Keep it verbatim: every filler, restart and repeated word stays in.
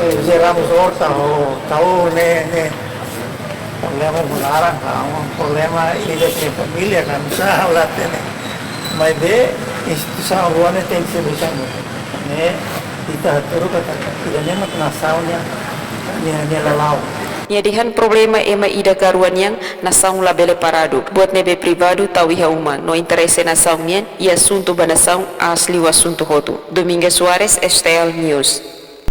eh, José Ramos Horta, o tau ne, ne, problema munaran, ka, un problema ida ke família, ka, nusa, la tene. Maibé, instituisaun rua ne'e tenke ser bersama. Ne'e, ita hatudu katak, ida-ne'e mak nasaun nian, nian, nian lala'ok. Nia dehan problema ema ida ka rua nian nasaun labele paradu. Buat ne'ebé privadu tau iha uma, no interese nasaun nian, i asuntu ba nasaun aas liu asuntu hotu. Dominga Soares, S T L News.